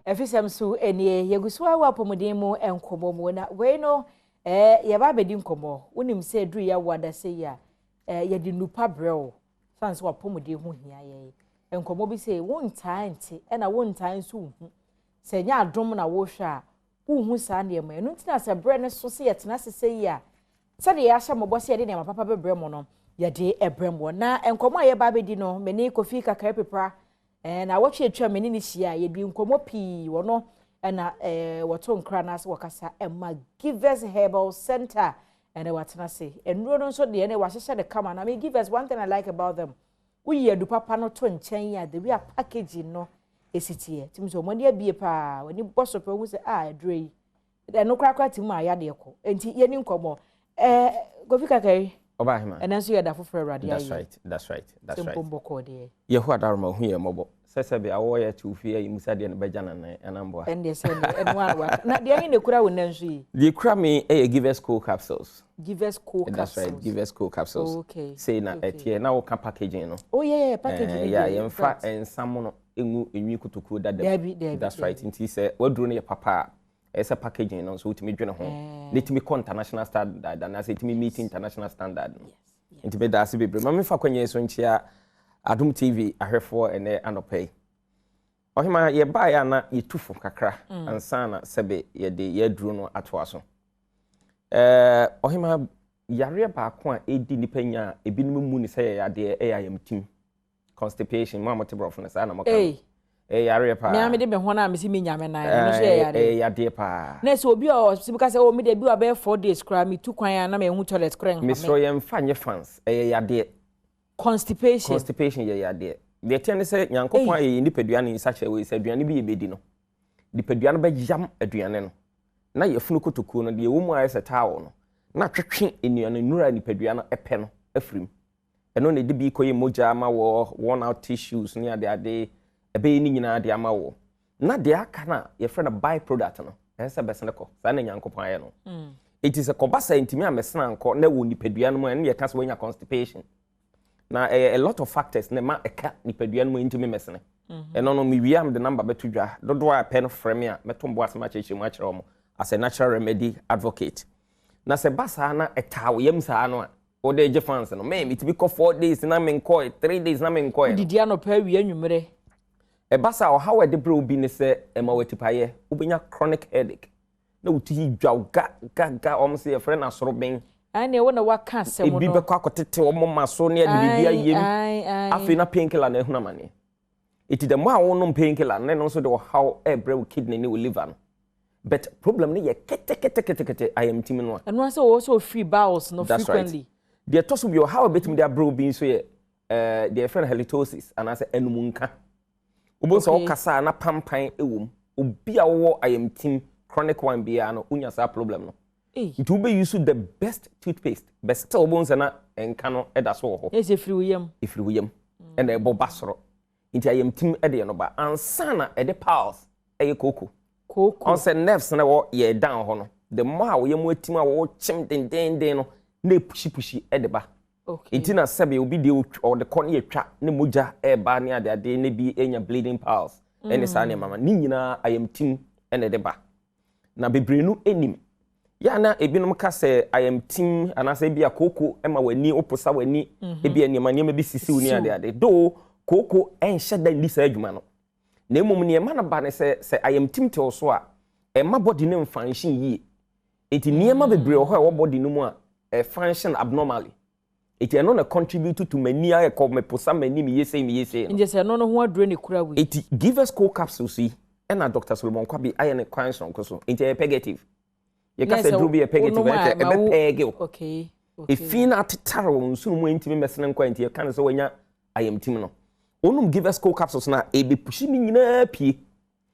Ɛfisɛm so nie, yɛgu so ara wɔ apɔmuden mu nkɔmmɔ mu, na wei no ɛɛ yɛba abɛdi nkɔmmɔ. Wonim sɛ ɛduru yɛ awo adasɛ yi a, ɛɛ yɛde nnupa brɛ wo, sane sɛ wapɔmuden ho hia yɛn. Nkɔmmɔ bi sɛ wontaa nte ɛna wontaa nso nhu. Sɛ ɛnyɛ adom na wohwɛ a, wonhu saa nneɛma. Ɛno nti na sɛ berɛ no so sɛ yɛtena ase sɛ yi a, sɛdeɛ yɛahyɛ mmɔbɔ sɛ yɛde nneɛma papa bɛbrɛ mo no, yɛde ɛbrɛ mo. Na nkɔmmɔ a yɛba abɛdi no, me ne Kofi Kakari Pepra, na awɔtwe atwa me ne ne hyia a, yɛdi nkɔmmɔ pii wɔ no, ɛna wɔto nkra no ase wɔkasa ɛma Givers Herbal Center, ɛna watena ase. Nnuro no nso deɛ, ɛna wahyehyɛ no kama. Na me Givers, one thing I like about them, woyi adu papa no to nkyɛn a, the way a packaging no esi teɛ, tim sɛ wɔn ani abie paa, wɔn ani bɔ so pɛ, wɔn sɛ a aduro yi ɛno korakora ti mu a yadeɛ kɔ. Nti yɛni nkɔmmɔ. Kofi Kakari. Ɔba ahema. Ɛnɛ nso yɛ da foforɔ Awurade ayɛ. That's right, that's right, that's right. Sɛ mpɔmbɔkɔɔ deɛ. Yehowa daroma hu yɛ mmɔbɔ. Sɛ sɛbe awɔ yɛ te ofie ayi musa deɛ no bɛgya nanan ɛna mboa. Ɛndeɛ sɛ ɛno ano waka. Na deɛ ɛhe na ekura wo nan nso yi? Deɛ ekura mi ɛyɛ Givers Co capsules. Givers Co capsules. That's right, Givers Co capsules. Oh, okay. Sei na ɛteɛ na wɔka packaging no. Oh yeah, packaging. Yeah, yɛmfa nsa no egu enwi kotokuo dada. Dabi, dabi. That's right. Nti sɛ waduro no yɛ papa a, ɛsɛ packaging no nso wotumi dwene ho. Ne tumi kɔ international standard anaasɛ ɛtumi meet international standard no. Nti meda ase bebree. Ma mefa kɔnyɛ so nkyia Adom TV ahwɛfoɔ ɛnɛ anɔpa yi. Ɔhema, yɛbaeɛ a na yɛtu fo kakra ansa na sɛbe yɛde yɛaduro no atoa so. Ɔhema, yareɛ baako a ɛdi nipa nya a ebinom mu ne sɛ yɛ yadeɛ ɛyɛ ayamtim, constipation. Mo a mote borɔfo no saa na moka no. Ɛyɛ yareɛ paa. Mea mede me ho no a mesi menya me nan no nso yɛ yareɛ. Ɛyɛ yadeɛ paa. Na sɛ obi a ɔsi ka sɛ, o, me de bi wa bɛyɛ 4 days koraa metu kwan a na mehu toilet koraa nha me. Mesrɛ, yɛmfa nyɛ fans, ɛyɛ yadeɛ. Constipation. Constipation yɛ yadeɛ. Deɛ teɛ ne sɛ Nyankopɔn ayɛ yɛ nipadua ne nsa kyerɛ wei sɛ aduane bi yɛbɛdi no, nipadua no bɛyam aduane no na yɛfunu kotokuo no deɛ ɛwɔ mu ayɛ sɛ towel no na twetwe nnuane nnura a nipadua no ɛpɛ no afiri mu. Ɛno na ɛde bi kɔyɛ mogya ama wɔ worn out tissues ne adeade ɛbɛyɛ ne nyinaa de ama wɔ. Na deɛ aka no a yɛfrɛ no by product no, ɛsɛ sɛ bɛsene kɔ. Saa na Nyankopɔn ayɛ no. Ɛti sɛ kɔba sɛ ntumi amɛsena nkɔ na ɛwɔ nipadua no mu a, ɛno yɛka sɛ woanya constipation. Na ɛyɛ a lot of factors na ɛma ɛka nipadua no mu ntumi mɛsene. Ɛno no mewie a, mede number bɛto dwa. Dodoɔ a ɛpɛ no frɛ me a, mɛto mbo asɛm akyerɛkyerɛ mu akyerɛ wɔn as a natural remedy advocate. Na sɛ ba saa na ɛtaa wo yam saa no a, wode gye fans no, me metumi kɔ 4 days na menkɔɛ, 3 days na menkɔɛ. Didi anɔpa, awia, anwummerɛ. Ɛba saa, ɔhaw a ɛde brɛ obi ne sɛ ɛma w'atipayɛ, wobɛnya chronic headache na wo ti dwa ga ga ga. Wɔn sɛ yɛfrɛ no asorobɛn. Ɛne wo na waka asɛm no. Ebi bɛkɔ akɔtete wɔn ma so ne ɛde biribi ayɛ mu. Afei na painkiller na ehunu amaneɛ. Eti the more a wɔnom painkiller no, ne no nso de ɔhaw ɛrebrɛ wo kidney ne wo liver no. But problem no yɛ keteketekete ayamtim no a. Ɛno asɛ wɔwɔ sɛ ofiri bowels no That's frequently. Right. Deɛ ɛtɔ so bi, ɔhaw a ɛbɛtumi de abrɛ obi nso yɛ deɛ yɛfrɛ no halitosis anaasɛ ɛnum nka. Wobɛhu sɛ ɔkasa a na pampan wɔ mu. Obi a wɔwɔ ayamtim chronic one biara no, wonya saa problem no. Nti wobɛ use the best toothpaste, but still wobɛhu sɛ na nka no ɛda so wɔ hɔ. Ɛsɛ firi wo yam. Ɛfiri wo yam ɛna ɛbɔ ba soro. Nti ayamtim ɛde no ba ansa na ɛde piles, ɛyɛ kooko. Kooko. Ɔn sɛ nerves na ɛwɔ yɛ down hɔ no, the more a wɔyɛ mu atim a wɔkyem dendenden no na epush ɛde ba. Nti na sɛbi obi deɛ ɔde kɔ ne yɛtwa ne mogya ɛɛba ne adeade ne bi enya bleeding piles ɛne saa nneɛma ma ne nyinaa, ayamtim ɛna ɛde ba. Na bebree no anim yɛ na ebinom ka sɛ ayamtim anaasɛ ebi a kooko ɛma w'ani woposa w'ani, ebi a nneɛma bi sisi wo ne adeade do. Kooko ɛnhyɛ da nni saa adwuma no, na mmom nneɛma no ba ne sɛ ayamtim tew so a, ɛma body no mfunction yie. Nti nneɛma bebree wɔ hɔ a ɛwɔ body no mu a ɛfunction abnormally. Nti ɛno na contribute to m'ani ayɛ kɔ, meposa m'ani, meyɛ sei, meyɛ sei no. Nti sɛ ɛno no ho aduro ne kura wei. Nti Givers Co capsules yi ɛna Dr Solomon Kwabi ayɛ ne kwan sononko so. Nti ɛyɛ purgative. Yɛka sɛ duro bi yɛ purgative, ɛyɛ ɛbɛ purge wo efi na atetare wɔ nsuo mu ntumi mɛsene nkwa. Nti yɛka no sɛ wanya ayamtim no, onum Givers Co capsules na ɛbɛpush ne nyinaa pie,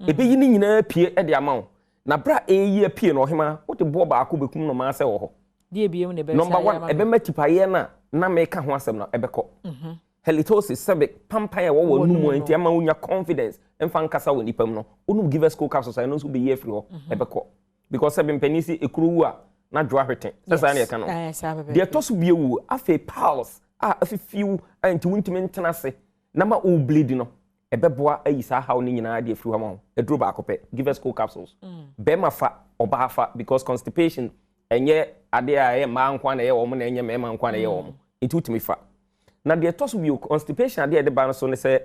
ɛbɛyi ne nyinaa pie ɛde ama wo. Na bere a ɛyi apue no, ɔhema, wode boɔ baako bɛkum no maa sɛ wɔ hɔ. Deɛ ebiem na ɛbɛsa. Number one, ɛbɛma tipaeɛ no a na meka ho asɛm no ɛbɛkɔ. Halitosis, sɛbe pampan a ɛwɔ wɔ num a nti ama wonya confidence mfa nkasa wɔ nipa mu no, wonum Givers Co capsules a, ɛno nso bɛyi afiri hɔ, ɛbɛkɔ. Because sɛbe mpanin si ekuro wu a na dwo ahwete sɛ saa ne yɛka no. Deɛ ɛtɔ so bie wu, afei piles a afifiw a nti wontumi ntena ase na ma wo bleed no. Ɛbɛboa ayi saa haw no nyinaa de afiri hɔ ama wo. Aduro baako pɛ, Givers Cold Capsules. Bɛrima fa, ɔbaa fa, because constipation ɛnyɛ adeɛ a ɛyɛ mmaa nko ara na ɛyɛ wɔn na ɛnyɛ mmarima nko ara na ɛyɛ wɔn. Nti wotumi fa. Na deɛ ɛtɔ so bio, constipation adeɛ a ɛde ba no so ne sɛ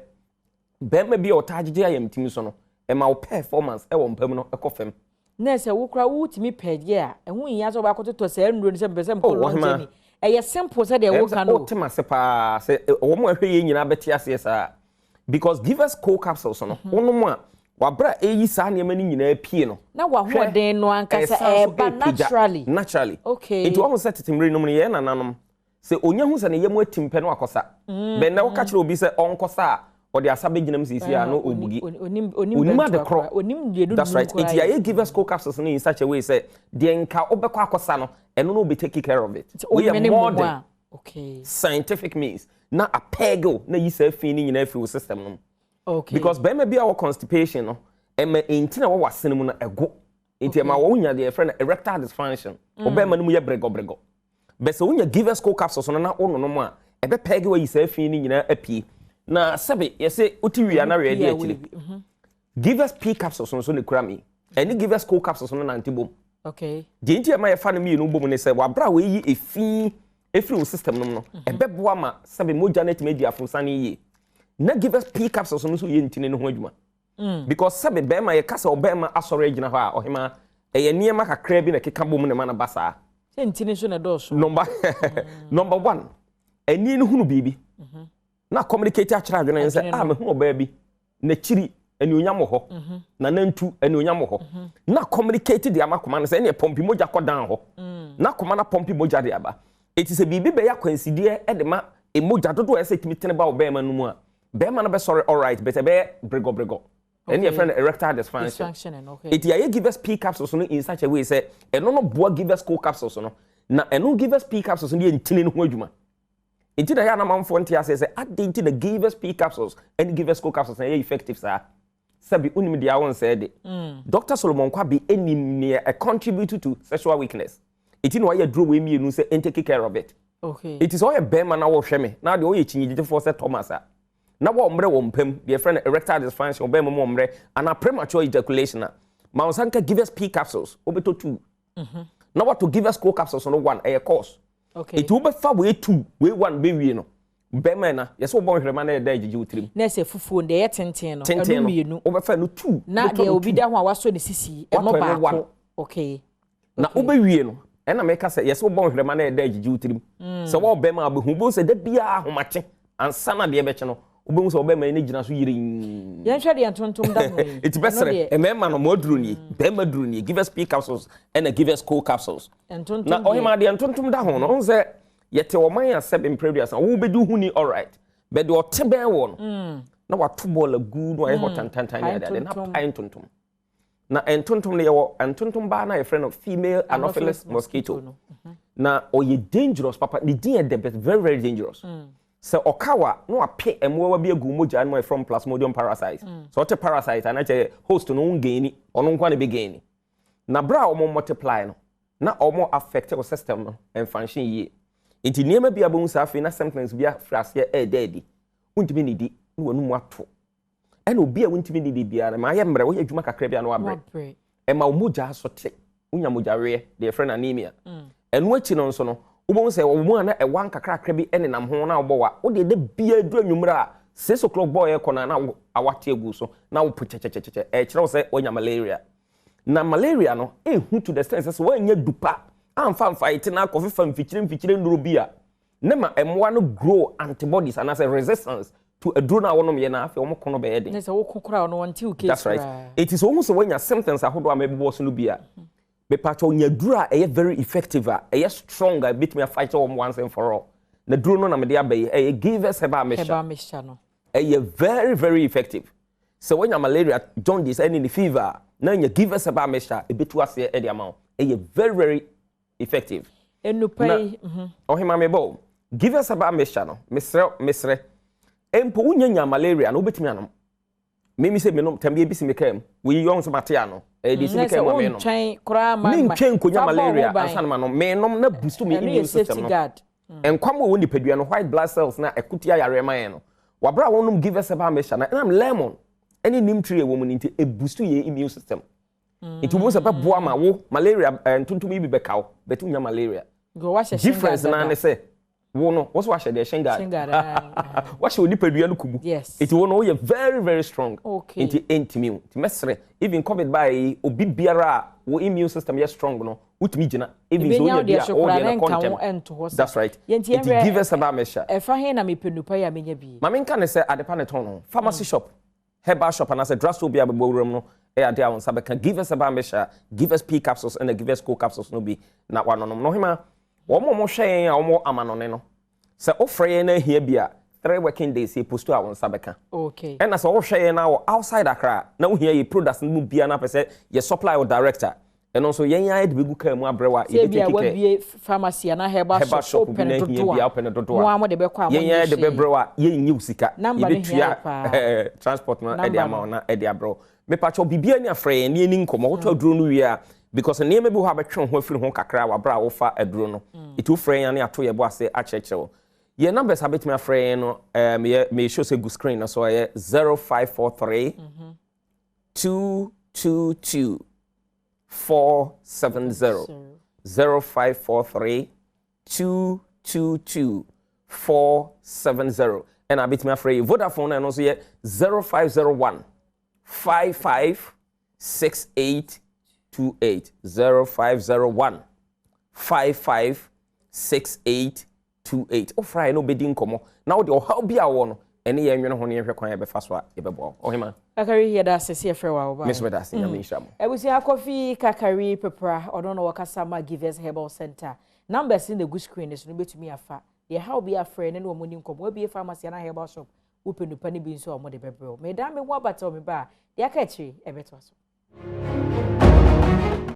bɛrima bi a ɔtaa gyegye ayamtim so no, ɛma wo performance ɛwɔ mpa mu no ɛkɔ fam. Na sɛ wo koraa wotumi pɛ deɛ a, ɛho nhia sɛ wobɛakɔtotɔ saa nnuro no sɛ mepɛ sɛ mekɔ Oh, long ɔhema. journey. Ɛyɛ simple sɛdeɛ woka no o. Wote m'ase paa sɛ wɔn a ɛhwɛ yɛn nyinaa bɛte aseɛ saa. Because Givers Cold Capsules no, wonom a, wabere a ɛyi saa nneɛma no nyinaa pie no. Na w'ahoɔden no ankasa ɛsan so ɛreba ɛrepagya naturally. Naturally. Nti wɔn sɛ tete mmere no mu no, yɛn nananom, sɛ onya hu sɛ ne yam atim pɛ no akɔsa. Bɛn na woka kyerɛ obi sɛ ɔnkɔsa a, ɔde asa bɛgyina mu seesei a na ɔbugi. Onim Onim ade korɔ. Onim deɛ That's right. koraa Nti yɛ. yɛayɛ Givers Cold Capsules no in such a way sɛ deɛ nka wobɛkɔ akɔsa no, ɛno no will take care of it. Nti Woyɛ womene mmom modern a, okay. scientific means na apɛɛge na yi saa fi no nyinaa firi wo system no mu. Because bɛrima bi a wɔ constipation no, ɛma nti na wɔwɔ asene mu no ɛgo. Nti ɛma wɔn nya deɛ yɛfrɛ no erectile dysfunction. Ɔbɛrima no mu yɛ bregɔbregɔ. Bɛ sɛ wonya Givers Cold Capsules no na wononom a, ɛbɛpɛɛge wayi saa fi no nyinaa apue. Na sɛbe yɛsɛ wote wia na wia di akyire. Givers P Capsules nso ne kura mi. Ɛne Givers Cold Capsules no nante bom. Deɛ nti ɛma yɛfa no mmienu bom ne sɛ wabra a wɔayi efi efiri wo system no mu no, ɛbɛboa ma sɛbe mogya no atumi adi afosane yie. Na Givers P Capsules no nso yɛ ntini no ho adwuma. Because sɛbe bɛrima, yɛka sɛ ɔbɛrima asɔre agyina hɔ a, ɔhema, ɛyɛ nneɛma kakra bi na ɛkeka bom na ɛma no ba saa. Sɛ ntini nso na ɛdɔɔso. Number one, ani no hunu biribi na communicate akyerɛ adwene no sɛ Adwene a no. mehu ɔbaa bi n'akyiri anuonyam wɔ hɔ, na nantu anuonyam wɔ hɔ, na communicate de ama koma no sɛ ɛneɛ pɔmpi mogya kɔ dan hɔ, na koma no pɔmpi mogya de aba. Eti sɛ biribi bɛyɛ akwansideɛ de ma mogya dodoɔ a ɛsɛ tumi tene ba wɔ bɛrima no mu a, bɛrima no bɛsɔre alright, but ɛbɛyɛ bregɔbregɔ. Ɛne yɛfrɛ no erectile dysfunction. Dysfunction no, okay. Eti yɛayɛ Givers P Capsules no in such a way sɛ ɛno no boa Givers Cold Capsules no, na ɛno Givers P Capsules no yɛ ntini no ho adwuma. Nti na yɛ anamanfoɔ nte aseɛ sɛ adɛn nti na Givers P Capsules ɛne Givers Cold Capsules na ɛyɛ effective saa. Sɛbi wonim deɛ awo nsɛɛ de. Dr. Solomon Kwabi anim nea ɛ contribute to sexual weakness. Eti na wayɛ aduro wei mmienu sɛ ɛn take care of it. Eti sɛ ɔyɛ bɛrima na wɔhwɛ me na deɛ ɔyɛ kyinyigyegyefoɔ sɛ Thomas a, na wɔmmerɛ wɔ mpam, deɛ yɛfrɛ no erectile dysfunction, ɔbɛrima mu ɔmmerɛ anaa premature ejaculation a, ma wo nsa nka Givers P Capsules, wobɛtɔ two. Na wato Givers Cold Capsules no one, ɛyɛ course. Eti wobɛfa wei two, wei one bɛwie no, bɛrima na yɛsɛ wobɔ nhwerema na ɛda agyegye wo tirim. Na sɛ fufuo no deɛ ɛyɛ tenten no, ɛno Tenten no, mmienu. wobɛfa no two. Na wobɛtɔ deɛ no obi two. da ho a wasɔ ne sisi, ɛno Watɔ ɛno one. baako. Na wobɛwie no, ɛna meka sɛ yɛsɛ wobɔ nhwerema na ɛda agyegye wo tirim. Sɛ wɔwɔ bɛrima a wobɛhu, wobɛhu sɛ da biara ahomakye ansa na deɛ bɛkye no, wobɛhu sɛ ɔbɛrima yi ne gyina so yiri. Yɛnhwɛ deɛ ntontom da ho yi. Eti Ɛno bɛsrɛ deɛ, mmarima no, mo aduro nie, bɛrima duro nie, Givers P Capsules ɛna Givers Cold Capsules. Ntontom Na deɛ. ɔhema, deɛ ntontom da ho no, ɔhu sɛ yɛte ɔman a sɛbe mprɛduasa wobɛdi ho ni alright, bɛ deɛ ɔte bɛn wɔ no na wato bɔɔl agu na wayɛ hɔ tantantan ne Pae adeade na ntontom. pae ntontom. Na ntontom no, yɛwɔ ntontom baa na yɛfrɛ no female Anopheles mosquito no. Na ɔyɛ dangerous papa. Ne din yɛ dɛ but very very dangerous. Sɛ ɔka wa na wape mmoawa bi agu mogya no mu a yɛfrɛ no plasmodium parasite. Sɛ ɔte parasite a, na kyerɛ host no ngɛni, ɔno nko na bɛgɛni. Na berɛ a wɔn multiply no na wɔn affect wo system no ɛmfanhyɛ yie. Nti nneɛma bi a bɛhu saa afei na symptoms bi afiri aseɛ ɛɛda adi. Wontumi nidi na w'anum ato, ɛna obi a wontumi nidi biara no ma ayɛ mmerɛ, woyɛ adwuma kakra bi a na wabrɛ. Wabrɛ. Ɛma wo mogya so te, wonya mogyaweɛ deɛ yɛfrɛ no anemia. Ɛno akyi no nso no, wobɛhu sɛ wɔ mu a na ɛwa nkakrakra bi nenam ho na wobɔ wa, wodeɛ da biara duru anwummerɛ a 6 o'clock bɔɔ ɛkɔ no a na awate agu so na wopo kyɛkyɛkyɛkyɛ. Ɛkyerɛ wo sɛ woanya malaria. Na malaria no ɛhu to the extent sɛ woanya dupa amfa mfa ɛte na akɔfefa mfikyire mfikyire nnuro bi a ne ma mmoa no grow antibodies anaasɛ resistance to aduro no a wɔnom yɛ, na afei wɔn ko no bɛyɛ den. Ne sɛ woko koraa no, wɔnte wo case That's right. koraa. Eti sɛ wohu sɛ woanya symptoms ahodoɔ a mɛbobɔ so no bi a, mepatwa nya duro a ɛyɛ very effective, a ɛyɛ strong, a ɛbɛtumi afight wɔn once and for all. Na duro no na mede aba yi, ɛyɛ Givers Herbal Mixture. Herbal mixture no. Ɛyɛ very very effective. Sɛ woanya malaria, jaundice ɛne ne fever a, na nya Givers Herbal Mixture a, ɛbɛtu aseɛ ɛde ama wo. Ɛyɛ very very effective. Enupa Na yi. Ɔhema, mebɔ o, Givers Herbal Mixture no, mesrɛ mesrɛ, mpo wonya nya malaria no, wobɛtumi anom. Mimi sɛ menom tam bi ebi si me kaa mu woyi yɔn nso mate ano ɛyɛ de si Na me kaa sɛ mu a menom. wontwɛn koraa ma mentwɛn nkonya fa bɔ wo malaria ho ban. ansa na ma nom. Menom na boost me Ɛno immune yɛ system safety no. guard. Nkwam a ɛwɔ nipadua no, white blood cells na ɛko tia yareɛ ma yɛn no. Wabra a wɔnom Givers Herbal Mixture na ɛnam lemon ɛne neem tree ɛwɔ mu no nti, ɛboost yɛn immune system. Nti wo sɛ bɛboa ma wo malaria ntontom yi bi bɛka wo, bɛtu nya malaria. Difference naa ne sɛ wo no wo so wahyɛ deɛ shin guard, wahyɛ onipadua no kubu, nti wo no woyɛ very very strong, nti ɛntumi wo. Nti mɛsrɛ, even COVID baa yi, obi biara a wo immune system yɛ strong no, wotumi gyina, even sɛ wonya bi a, wɔwɔ deɛ no kɔ ntɛm. That's right. Nti Givers Herbal Mixture. Ɛfa he na mepɛ nupa yi a menya bi? Maame, nka ne sɛ adepa ne tɔn no, pharmacy shop, herbal shop anaasɛ drugstore bi a bɛbɔ wuram no, ɛyɛ adeɛ a wɔn nsa bɛka Givers Herbal Mixture, Givers P capsules ɛna Givers Co capsules no bi na wanonom no. Ɔhema, wɔn a wɔhwɛ yɛn a wɔwɔ amanɔne no, sɛ wofrɛ yɛn na ahia bi a, 3 working days yɛ post a, wɔn nsa bɛka. Ɛna sɛ wohwɛ yɛn na wɔ outside Accra na wohia yɛ products no mu bia na pɛ sɛ yɛ supply wɔ direct a, ɛno nso yɛn ayɛ de bɛgu kaa mu abrɛ wa. Sɛ bi a wabie pharmacy anaa herbal shop bi na ehia bi a, wopɛ no dodoɔ a, mo a mo de bɛkɔ a, yɛn yɛn de bɛbrɛ wa, yɛn nyi wo sika, yɛbɛtua transport no ɛde ama wo na ɛde abrɛ wo. Mepakyɛw, biribiara ni, afrɛ yɛn ne yɛni nkɔmmɔ. Wotɔ aduro no wie a, because nneɛma bi wɔ hɔ a bɛtwe ho afiri ho kakra wɔ abere a wofa aduro no, ɛti wofrɛ yɛn ne ato yɛ bo ase akyerɛkyerɛ wo. Yɛn numbers a bɛtumi afrɛ yɛn no, yɛ meyɛ show sɛ gu screen no so, ɛyɛ 0543 222 470, 0543 222 470. Ɛna abɛtumi afrɛ yɛ Vodafone no, ɛno nso yɛ 0501 55 6828, 0501 55 6828. Wofra yɛ na wobɛdi nkɔmmɔ na wode ɔhaw bi a wɔ no ɛne yɛn nwene ho ne yɛhwɛ kwan yɛbɛfa so a yɛbɛboa wo. Ɔhema. Kakari, yɛda ase sɛ yɛfrɛ wa wo. Me so meda ase. Nyame nhyira mo. Abusua, Kofi Kakari Pepra, ɔno na wɔkasa ma Givers Herbal Center. Numbers no na egu screen so no, bɛtumi afa deɛ haw bi afrɛ ne ne wɔn ni nkɔmmɔ. Wabie pharmacy anaa herbal shop, wopɛ nipa no bi nso a, wɔde bɛbrɛ wo. Meda me ho abata wɔ me ba a, deɛ aka akyire ɛbɛtoa so.